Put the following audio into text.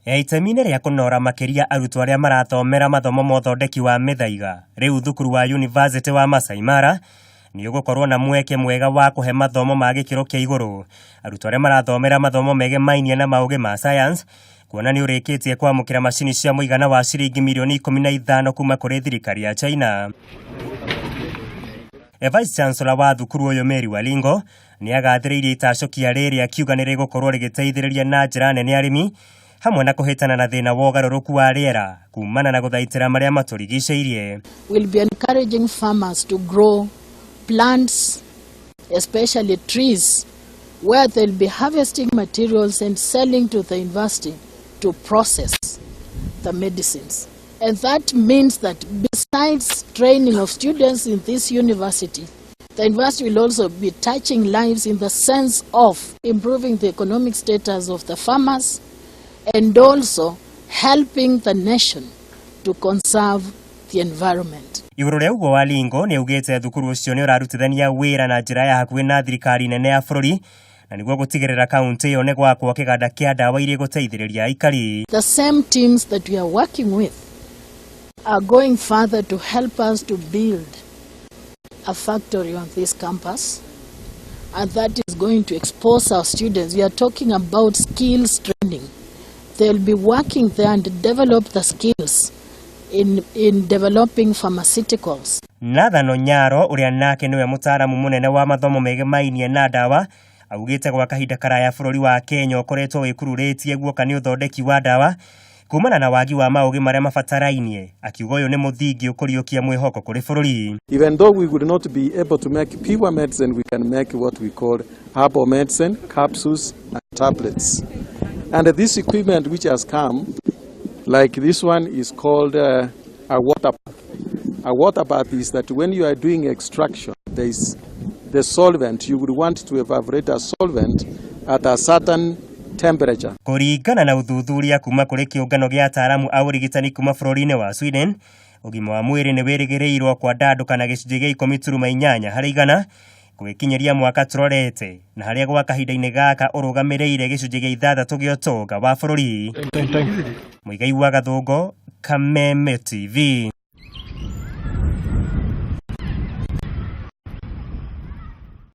Itemi-inĩ rĩa kũnora makĩria arutwo arĩa marathomera mathomo ma ũthondeki wa mĩthaiga, rĩu thukuru wa Yunivasĩtĩ wa Maasai Mara nĩ ũgũkorwo na mweke mwega wa kũhe mathomo ma gĩkĩro kĩa igũrũ arutwo arĩa marathomera mathomo megemainie na maũgĩ ma science, kuona nĩ ũrĩkĩtie kwamũkĩra macini cia mũigana wa ciringi mirioni 15 kuma kũrĩ thirikari ya China. Vice Chancellor wa thukuru ũyũ Mary Walingo nĩ agathĩrĩirie itacũkia rĩrĩ akiuga nĩ rĩgũkorwo rĩgĩteithĩrĩria na njĩra nene arĩmi hamwe na kũhĩtana na thĩna wa ũgarũrũku wa rĩera kumana na gũthaitĩra marĩa matũrigicĩirie. We'll be encouraging farmers to grow plants, especially trees, where they'll be harvesting materials and selling to the university to process the medicines. And that means that besides training of students in this university, the university will also be touching lives in the sense of improving the economic status of the farmers and also helping the nation to conserve the environment. Igũrũ rĩa ũguo Walingo nĩ augĩte thukuru ũcio nĩ ũrarutithania wĩra na njĩra ya hakuhĩ na thirikari nene ya bũrũri na nĩguo gũtigĩrĩra kaunti ĩyo nĩ gwakwo kĩganda kĩa ndawa iria igũteithĩrĩria aikari. The same teams that we are working with are going further to help us to build a factory on this campus, and that is going to expose our students. We are talking about skills training. They'll be working there and develop the skills in developing pharmaceuticals. Nathan Onyaro ũrĩa nake nĩwe mũtaaramu mũnene wa mathomo megemainie na ndawa augĩte gwa kahinda karaya bũrũri wa Kenya ũkoretwo wĩkururĩtie guoka nĩ ũthondeki wa ndawa kumana na wagi wa maũgĩ marĩa mabatarainie, akiuga ũyũ nĩ mũthingi ũkũriũkia mwĩhoko kũrĩ bũrũri. Even though we would not be able to make pure medicine, we can make what we call herbal medicine, capsules and tablets. And this equipment which has come, like this one, is called a water bath. A water bath is that when you are doing extraction, there is the solvent. You would want to evaporate a solvent at a certain temperature. Kũringana na ũthuthuria kuma kũrĩ kĩũngano gĩa ataaramu a ũrigitani kuma bũrũri-inĩ wa Sweden, ũgima wa mwĩrĩ nĩ wĩrĩgĩrĩirwo kwandandũka na gĩcunjĩ gĩa 10.8 harĩ igana gũgĩkinyĩria mwaka tũrorete, na harĩa gwa kahinda-inĩ gaka ũrũgamĩrĩire gĩcunjĩ gĩa 6 gĩa ũtonga wa bũrũri. Mũigai wa Gathũngo, Kameme TV.